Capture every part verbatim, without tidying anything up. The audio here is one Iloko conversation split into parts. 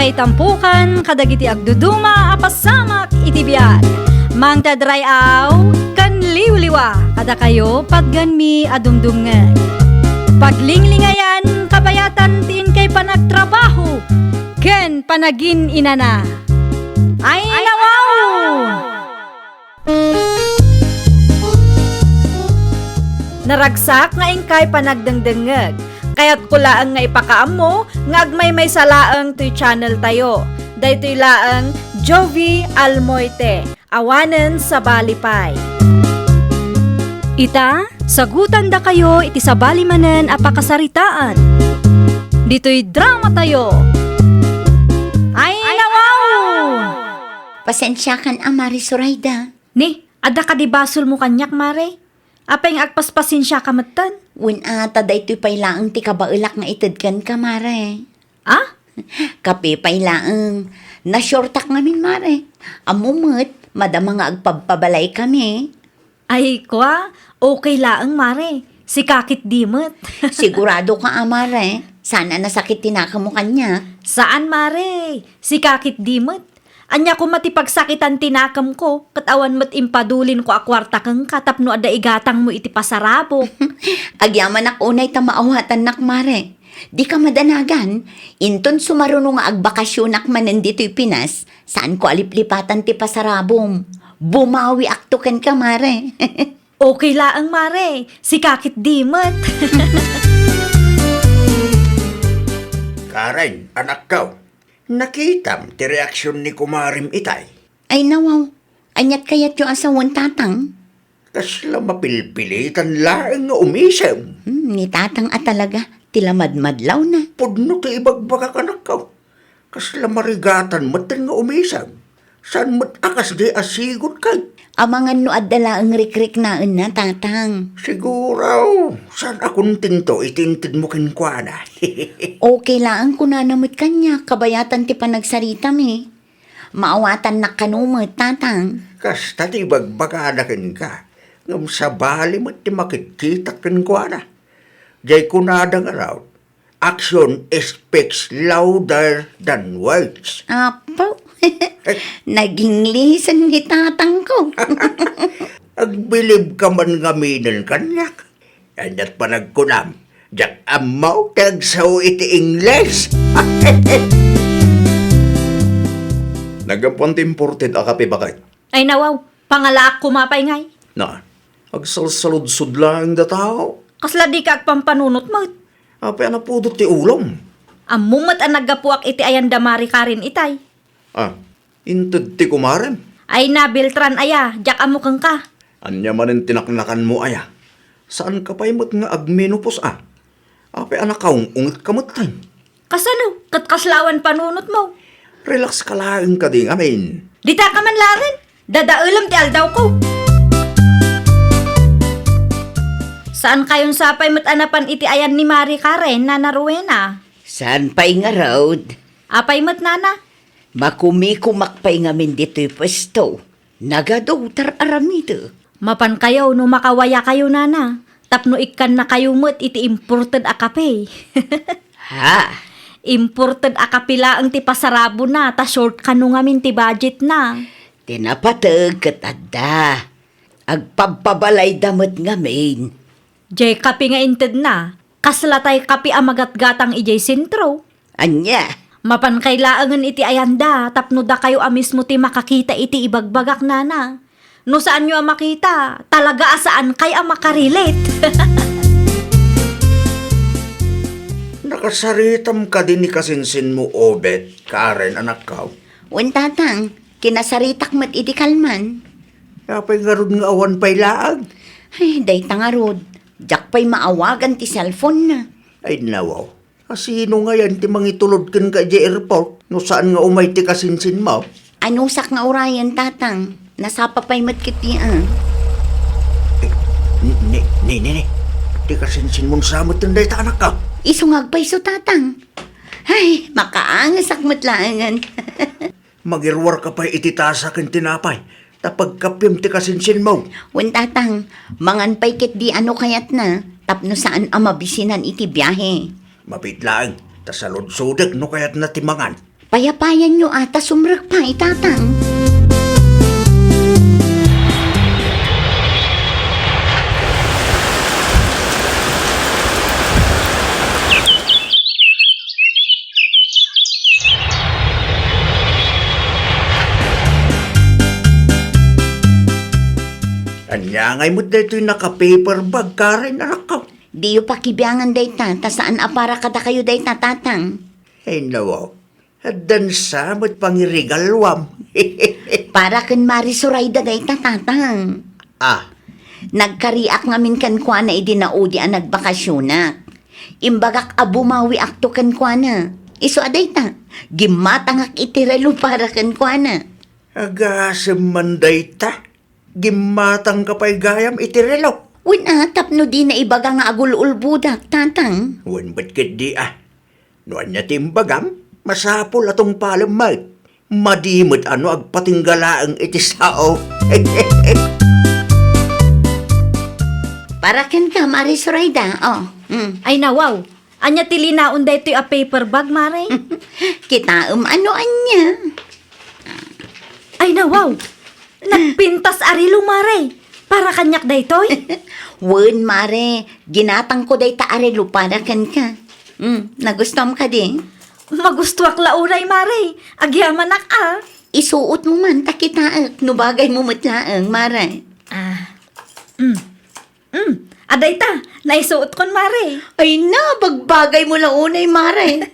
Ay tampukan kadagiti agduduma a pasamak iti biag. Mangted ray-aw ken liwliwa kadakayo patgenmi a dumdumngeg. Paglinglingayan kabayatan ti inkay panagtrabaho ken panagin-inana. Ay, nawaw! Naragsak nga inkay panagdengdengngeg. Kayatko laeng nga ipakaammo nga agmaymaysa laeng toy channel tayo. Daytoy laeng Jovi Almoite, awanen sabali pay. Ita, sagutandakayo iti sabali manen a pakasaritaan. Ditoy drama tayo. Ay, nawaw! Pasensiakan a, Mare Zoraida. Ni, adda kadi basolmo kaniak, Mare? Apay nga agpaspasensiaka metten? Wen a, ta daytoy pay laeng ti kabaelak nga ited kenka, Mare. Ah? Kape pay laeng. Nasurtak ngamin, Mare. Ammo met, madama nga agpabpabalaykami. Ay, kua, okay laeng, Mare. Sika ketdi met. Sigurado ka, a, Mare? Saan a nasakit ti nakemmo kaniak? Saan, Mare. Sika ketdi met. Ania koma ti pagsakitan ti nakemko, ket awan met impadulinko a kuarta kenka tapno adda igatangmo iti pasarabok. Agyamanak unay ta maawatannak, Mare. Dika madanagan, inton sumaruno nga agbakasionak manen ditoy Pinas, saanko a liplipatan ti pasarabom. Bumawiakto kenka, Mare. Okay laeng, Mare. Sika ketdi met. Karen, anakko, nakitam ti reaksion ni kumarem itay? Ay, nawaw. Aniat kayatyo a sawen, Tatang? Kasla mapilpilitan laeng nga umisem. Hmm, ni Tatang a talaga, ti lamadmadlawna. Pudno ti ibagbagak, anakko. Kasla marigatan metten nga umisem. Saan met a kasdi a sigud kay? Amangan no adda laeng rikriknaenna, Tatang. Siguro, saan a kontento iti intedmo kenkuana. Okay laeng kunana met kaniak, kabayatan ti panagsaritami. Maawatannak kano met, Tatang. Kasta ti ibagbagada kenka, ngem sabali met ti makitkitak kenkuana. Jay kunada ngarud, action speaks louder than words. Apo, naging listen ni Tatangko. Agbilibka man ngaminen kaniak. Aniat panagkunam, diak ammo ti agsao iti Ingles. Naggapuan ti imported a kape, baket. Ay, nawaw, pangalaak koma pay ngay. Na, agsalsaludsod laeng dataw. Kasla dika agpampanunot met. Apay a napudot ti ulom? Ammo met a naggapuak iti ayanda Mari Karen itay. Ah, inted ti kumarem? Ay na, Beltran aya, diak ammo kenka. Ania manen ti naknakanmo aya? Saanka pay met nga agmenopause a? Apay a nakaung-ungetka metten? Kasano? Ket kasla awan panunotmo? Relax ka laeng kadi ngamin. Dita ka man laeng? Dadaelem ti aldawko. Saan kayon sapay met a napan iti ayan ni Mari Karen, Nana Rowena? Saan pay ngarud? Apay met, Nana? Makumikumak pay ngamin ditoy puesto. Nagadu, tar-aramide. Mapankayo no makawayakayo, Nana, tapno ikkannakayo met iti imported a kape. Ha? Imported a kape laeng ti pasarabona, ta short kano ngamin ti budgetna. Ti napateg ket adda. Agpabpabalayda met ngamin. Jay kape nga intedna, kasla tay kape a magatgatang idiay sentro. Ania? Mapankay laengen iti ayanda tapno dakayo a mismo ti makakita iti ibagbagak, Nana. No saanyo a makita, talaga a saankay a makarelate. Nakasaritam kadi ni kasinsinmo, Obet, Karen, anakko? Wen, Tatang, kinasaritak met idi kalman. Apay ngarud nga awan pay laeng? Ay, dayta ngarud. Diak pay maawagan ti cellphone-na. Ay, nawaw. Asino ngayen ti mangitulod kenka idiay airport no saan nga umay ti kasinsinmo? Anusak nga urayen, Tatang. Nasapa pay met ketdi, a. Eh, ni, ni, ni, ni, ni. Ti kasinsinmon sa met dayta, anakko. Isu nga agpayso, Tatang. Ay, makaangesak met laengen. Magiruarka pay iti tasa ken tinapay, ta pagkapem ti kasinsinmo. Wen, Tatang, mangan pay ketdi a no kayatna, tapno saan a mabisinan iti biahe. Mabiit laeng, ta saludsodek no kayatna ti mangan. Payapayanyo a ta sumrek pay, Tatang. Ania ngay met daytoy naka-paper bag, Karen, anakko? Diyo pakibiangan dayta, ta saan a para kadakayo dayta, Tatang. Ay, nawaw. Addan sa met pangirigaluam. Para ken Mari Sorayda dayta, Tatang. Ah. Nagkariak ngamin kenkuana idi naudi a nagbakasionak. Imbagak a bumawiakto kenkuana. Isu a dayta, gimmatangak iti relo para kenkuana. Agasem man dayta. Gimmatangka pay gayam iti relo. Wen a, tapno dina ibaga nga agul-ulbodak, Tatang. Wen met ketdi a. No ania ti imbagam, masapul a tungpalem met. Madi met a no agpatingga laeng iti sao. Para kenka, Mari Sorayda, oh. Mm. Ay, nawaw. Ania ti linaon daytoy a paper bag, Mare? Kitaem a no ania. Ay, nawaw! Nagpintas a relo, Mare! Para kaniak daytoy? Wen, Mare. Ginatangko dayta a relo para kenka. Mm, nagustuam kadi? Magustuak la unay, Mare. Agyamanak a. Isuotmo man ta kitaek no bagaymo met laeng, Mare. Ah. Mm. Mm, adayta, naisuotkon, Mare. Ay na, bagbagaymo la unay, Mare.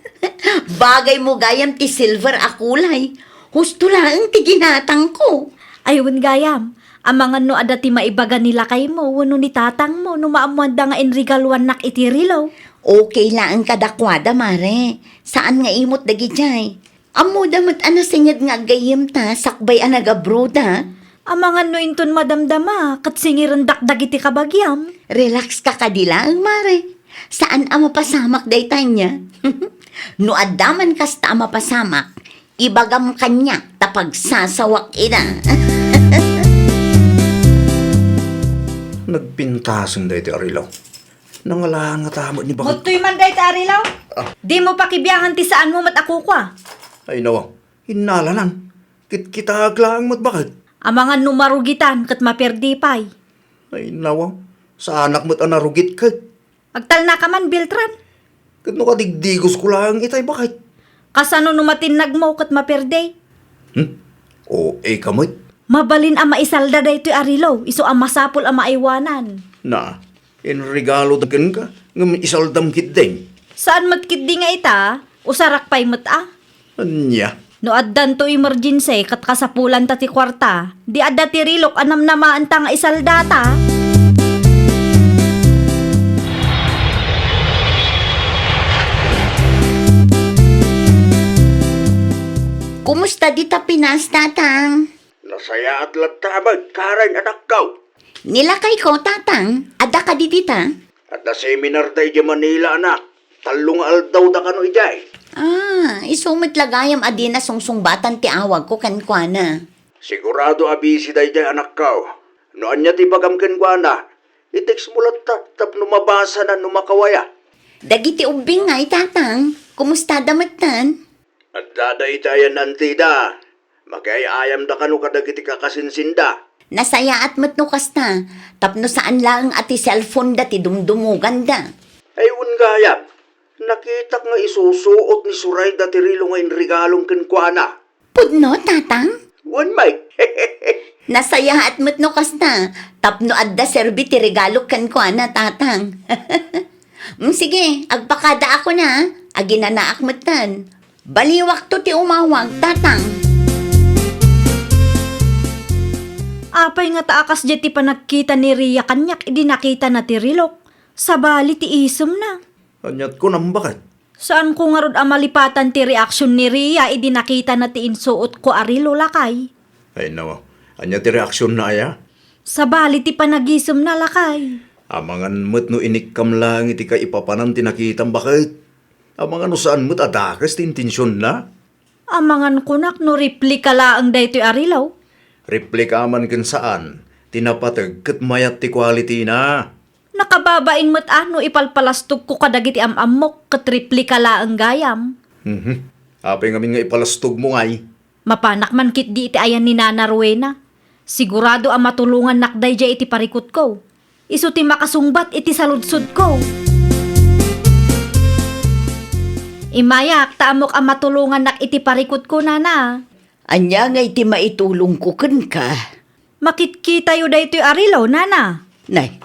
Bagaymo gayam ti silver a kulay. Husto laeng ti ginatangko. Ay, wen gayam, amangan no adda ti maibaga ni lakaymo wenno ni tatangmo no maammoanda nga inregaluannak iti relo. Okay laeng kadakuada, Mare. Saan nga imot dagidiay. Ammoda met a nasined nga aggayyemta sakbay a nagabroda. Amangan no inton madamdama ket singirendak dagiti kabagiam. Relax ka kadi laeng, Mare. Saan a mapasamak dayta ania. No adda man kasta a mapasamak, ibagam kaniak ta pagsasawak ida. Nagpintasen dayta a relo. Nangalangan ngata met ni baket. Muttoy man dayta a relo? Ah. Dimo pakibiangan ti saanmo met a kukua. Ay, nawa. Innalanan. Kitkitaek laeng met baket. Amangan no marugitan ket maperdi pay. Ay, nawa. Saanak met a narugit ket. Agtalnaka man, Beltran. Ket no kadigdigosko laeng itay baket. Kasano no matinnagmo ket maperdi? Hmm? O, ika met. Mabalin a maisalda daytoy a relo, isu a masapul a maaywanan. Na, inregalo da kenka, ngem isaldam ketdin. Saan met ketdi nga ita, usarak pay met a. Ania? No addanto emergency ket kasapulanta ti kuarta, di adda ti relok a namnamaenta nga isaldata. Kumusta dita Pinas, Tatang? Nasayaat latta met, Karen, anakko. Ni lakayko, Tatang, adda kadi dita? Adda seminar da idiay Manila, anak. Tallo nga aldawda kano idiay. Ah, isu met la gayam a dina sungsungbatan ti awagko kenkuana. Sigurado a busy daydiay, anakko. No ania ti ibagam kenkuana, i-textmo latta tapno mabasana no makawaya. Dagiti ubbing ngay, Tatang, kumustada metten? Addada iti ayan-antida. Makiay-ayamda kano kadagiti kakasinsinda. Nasayaat met no kasta, tapno saan laeng a ti cellphone-da ti dumdumoganda. Ay, wen gayam, nakitak nga isusuot ni Sorayda ti relo nga inregalom kenkuana. Pudno, Tatang? Wen, Mike. Nasayaat met no kasta, tapno adda serbi ti regalok kenkuana, Tatang. Mm, sige, agpakadaakon a, aginanaak metten. Baliwakto ti umawag, Tatang. Apay ngata a kasdiay ti panagkita ni Ria kaniak idi nakitana ti relok? Sabali ti isemna. Aniat kunam, baket? Saanko ngarud a malipatan ti reaksion ni Ria idi nakitana ti insuotko a relo, lakay. Ay, nawa. Ania ti reaksionna aya? Sabali ti panagisemna, lakay. Amangan met no inikkam laeng iti kaipapanan ti nakitam, baket? Amangan no saan met a dakes ti intensionna? Amangan kunak no replika laeng daytoy a relo. Replika man ken saan, ti napateg ket mayat ti quality-na. Nakababain met a no ipalpalastogko kadagiti am-ammok ket replika laeng gayam. Mhm. Apay ngamin nga ipalastogmo ngay? Mapanak man ketdi iti ayan ni Nana Rowena. Sigurado a matulongannak daydiay iti parikutko. Isu ti makasungbat iti saludsodko. Immayak, ta ammok a matulongannak iti parikutko, Nana. Ania ngay ti maitulongko kenka? Makitkitayo daytoy a relo, Nana. Nay,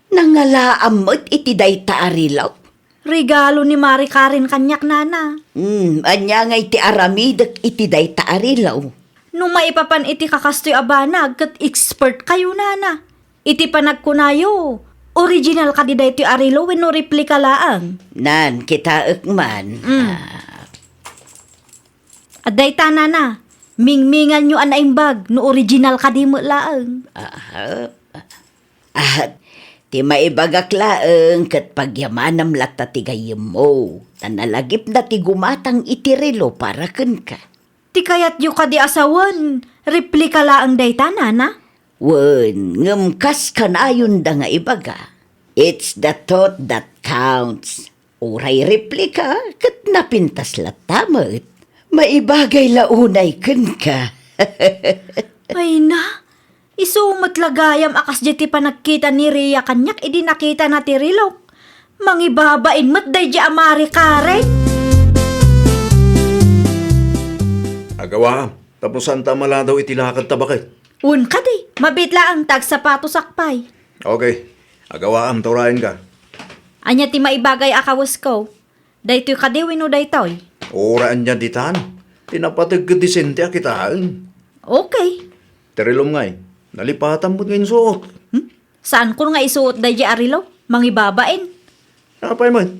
nangalaam met iti dayta a relo? Regalo ni Mari Karen kaniak, Nana. Hmm, ania ngay ti aramidek iti dayta a relo? No maipapan iti kakastoy a banag, ket expert kayo, Nana. Iti panagkunayo, original kadi daytoy a relo wenno replika laeng? Nan, kitaek man. Mm. Ah. Adda ita, Nana, mingminganyo a naimbag no original kadi met laeng. Aha. Ah, ti maibagak laeng ket pagyamanam latta ti gayyemmo, ta nalagipna ti gumatang iti relo para kenka. Ti kayatyo kadi a sawen, replika laeng dayta, Nana? Wen, ngem kas kanayonda nga ibaga, "It's the thought that counts." Uray replika ket napintas latta met. Maibagay la unay kenka. Ay na, isu met la gayam a kasdiay ti panagkita ni Ria kaniak idi nakitana ti relok. Mangibabain met daydiay a Mari Karen. Agawaam, tapno saanta a maladaw iti lakadta baket. Wen kadi, mabiit laeng ta agsapatosak pay. Okay, agawaam ta urayenka. Ania ti maibagay a kawesko? Daytoy kadi wenno daytoy? Uray ania ditan. Ti napateg ket disente a kitaen. Okay. Ti relom ngay, nalipatam met nga insuot. Hmm? Saankon nga isuot daydiay a relo? Mangibabain. Apay met?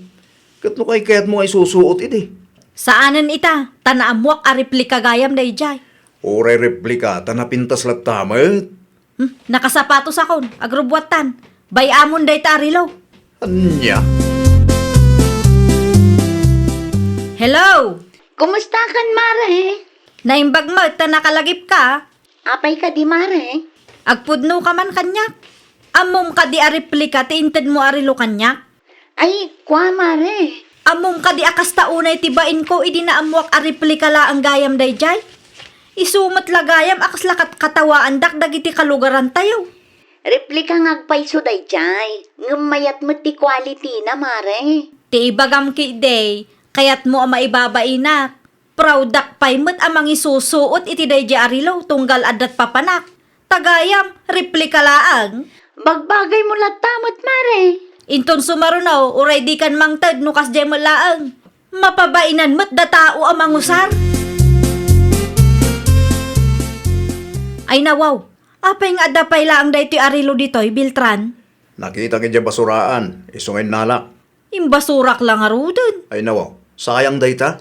Ket no kaykayatmo nga isusuot idi? Saanen ita, ta naammoak a replika gayam daydiay. Uray replika, ta napintas latta met. Hmm, nakasapatosakon, agrubbuattan. Bay-amon dayta a relo. Ania? Hello! Kumustakan, Mare? Naimbag met ta nakalagipka. Apay kadi, Mare? Agpudnoka man kaniak. Ammom kadi a replika ti intedmo a relo kaniak? Ay, kua, Mare. Ammom kadi a kasta unay ti bainko idi naammoak a replika laeng gayam daydiay? Isu met la gayam a kasla kat-, katawaandak dagiti kalugarantayo. Replika nga agpayso daydiay, ngem mayat met ti quality-na, Mare. Ti ibagam ketdi, kayatmo a maibabainak. Proud-ak pay met a mangisusuot iti daydiay a relo tunggal adda't papanak. Ta gayam, replika laeng. Bagbagaymo latta met, Mare. Inton sumaruno, uray dikan mangted no kasdiay met laeng. Mapabainan met da tao a mangusar. Ay na, wow. Apay nga adda pay laeng daytoy a relo ditoy, Beltran? Nakitak idiay basuraan, isu nga innalak. Imbasurak la ngaruden. Ay, nawaw. Sayang dayta.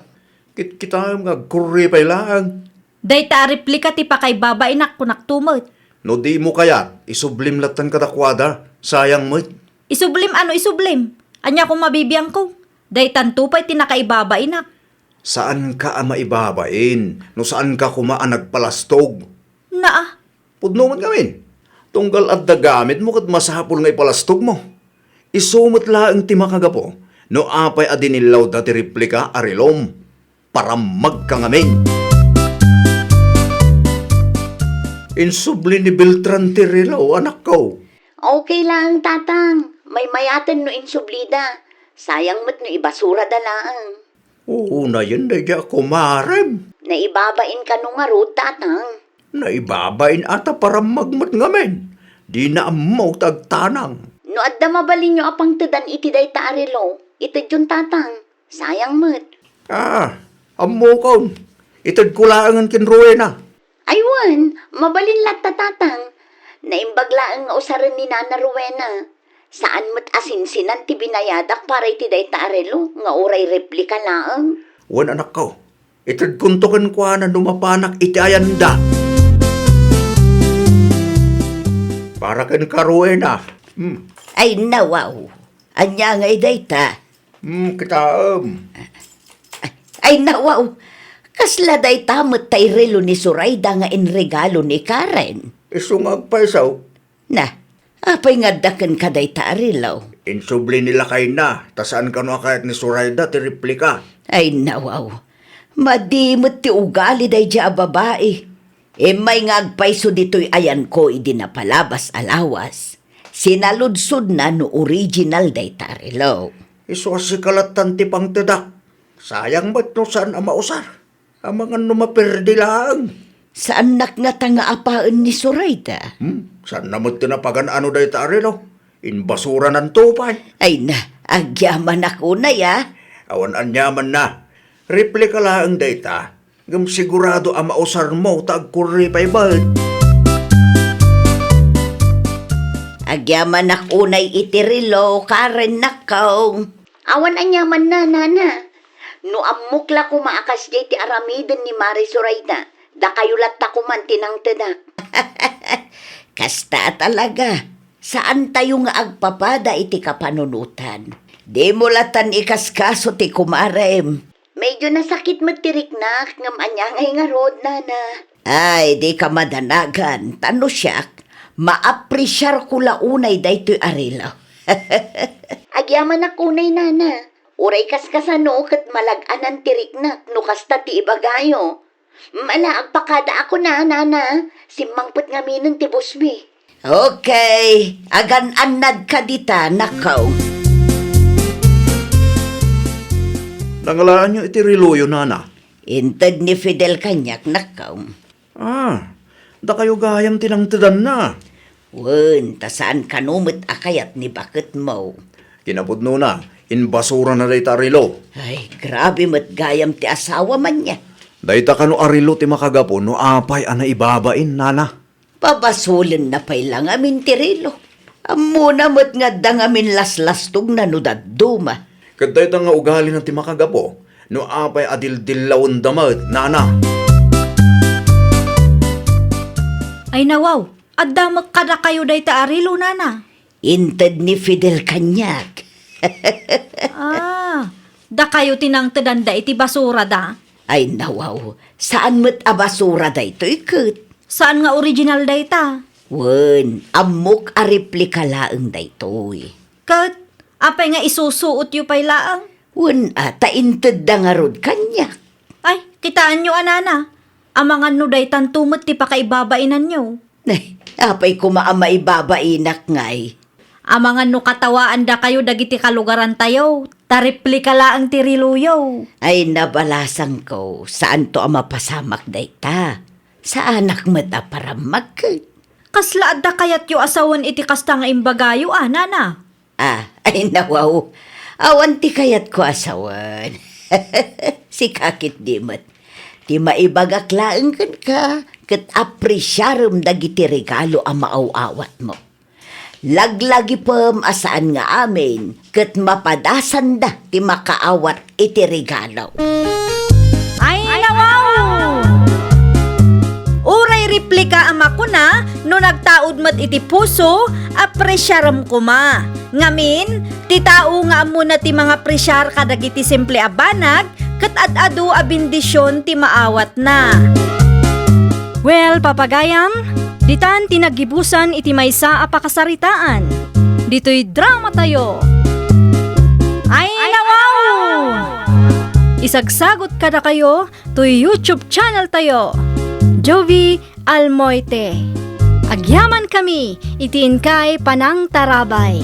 Kitkitaem nga agkurri pay laeng. Dayta a replika ti pakaibabainak, kunak to met. No dimo kayat, isublim lattan kadakuada. Sayang met. Isublim? Ano isublim? Ania koma bibiangko? Daytanto pay ti nakaibabainak. Saanka a maibabain no saanka koma a nagpalastog. Naa. Pudno met ngamin. Tunggal adda gamitmo ket masapul nga ipalastogmo. Isu met laeng ti makagapu no apay a dinillawda ti replika a relom. Parammagka ngamin. Insubli ni Beltran ti relo, anakko. Okay laeng, Tatang. Maymayaten no insublida. Sayang met no ibasurada laeng. Unayen daydiay a kumarem. Naibabain kano ngarud, Tatang? Naibabain a ta parammag met ngamin. Dina ammo ta agtanang. No adda mabalinyo a pangtedan iti dayta a relo, itedyon, Tatang. Sayang met. Ah, ammokon. Itedko laengen ken Rowena. Ay wen, mabalin latta, Tatang. Naimbag laeng nga usaren ni Nana Rowena. Saan met a sinsinan ti binayadak para iti dayta a relo nga uray replika laeng. Wen, anakko, itedkonto kenkuana no mapanak iti ayanda. Para kenka, Rowena. Hmm. Ay, nawaw. Ania ngay dayta? Hmm, kitaem. Ay, nawaw. Kasla dayta met tay relo ni Sorayda nga inregalo ni Karen? Isu nga agpayso. Na, apay nga adda kenka dayta a relo? Insubli ni lakayna, ta saan kano a kayat ni Sorayda ti replika. Ay, nawaw. Madi met ti ugali daydiay a babai. Immay nga agpayso ditoy ayanko idi napalabas a lawas, sinaludsodna no original dayta a relo. Isu a sika lattan ti pangtedak. Sayang met no saan a mausar. Amangan no maperdi laeng. Saannak ngata nga apaen ni Sorayda? Hmm, saanna met ti napagan-ano dayta a relo? Inbasuranan to pay. Ay na, agyamanak unay, a. Awan aniamanna. Replika laeng dayta. Ngem sigurado a mausarmo ta agkurre pay met. Agyamanak unay iti relo, Karen, nakkaw. Awan aniamanna, nana. No ammok la koma a kasdiay ti aramiden ni Mari Sorayda, dakayo latta koman ti nangtedak. Kasta a talaga, saantayo nga agpapada iti kapanunotan. Dimo lattan ikaskaso ti kumarem. Medyo nasakit met ti riknak, ngem ania ngay ngarud, nana? Ay, dika madanagan, ta no siak, maapresiarko la unay daytoy a relo. Agyamanak unay, nana. Uray kaskasano ket malag-anan ti riknak no kasta ti ibagayo. Mala, agpakadaak kuna, nana. Simmangpet ngaminen ti bosmi. Okay, agan-annadka dita, nakkaw. Nangalaanyo iti reloyo, nana? Inted ni Fidel kaniak, nakkaw. Ah, dakayo gayam ti nangtedanna. Wen, ta saan kano met a kayat ni baketmo. Kinapudnona, inbasurana dayta a relo. Ay, grabe met gayam ti asawa man niya. Dayta kano a relo ti makagapu no apay a naibabain, nana? Pabasolenna pay la ngamin ti relo. Ammona met nga adda ngamin laslastogna no dadduma. Ket dayta nga ugalina ti makagapu no apay a dildillawenda met, nana. Ay nawaw, adda met kadakayo dayta a relo, nana? Inted ni Fidel kaniak. Ah, dakayo ti nangtedanda iti basurada? Ay nawaw, saan met a basura daytoy ket. Saan nga original dayta? Wen, ammok a replika laeng daytoy. Ket, apay nga isusuotyo pay laeng? Wen a, ta intedda ngarud kaniak. Ay, kitaenyo a, nana. Amangan no daytanto met ti pakaibabainanyo. Ay, apay koma a maibabainak ngay? Amangan no katawaandakayo dagiti kalugarantayo, ta replika laeng ti reloyo. Ay, nabalasangko, saanto a mapasamak dayta. Saanak met a parammak ket. Kasla adda kayatyo a sawen iti kasta nga imbagayo a, nana? Ah, ay nawaw. Awan ti kayatko a sawen. Sika ketdi met. Ti maibagak laeng kenka, ket apresiarem dagiti regalo a maaw-awatmo. Laglagipem a saan nga amin, ket mapadasanda ti makaawat iti regalo. Ay, nawaw! Uray replika a makuna, no nagtaud met iti puso, apresiarem koma. Ngamin, ti tao nga ammona ti mangapresiar kadagiti simple a banag, ket ad-adu a bendision ti maawatna. Well, papagayam, ditan ti naggibusan iti maysa a pakasaritaan. Ditoy dramatayo. Ay, nawaw! Isagsagot kadakayo toy YouTube channel tayo, Jovie Almoite. Agyaman kami iti inkay panangtarabay.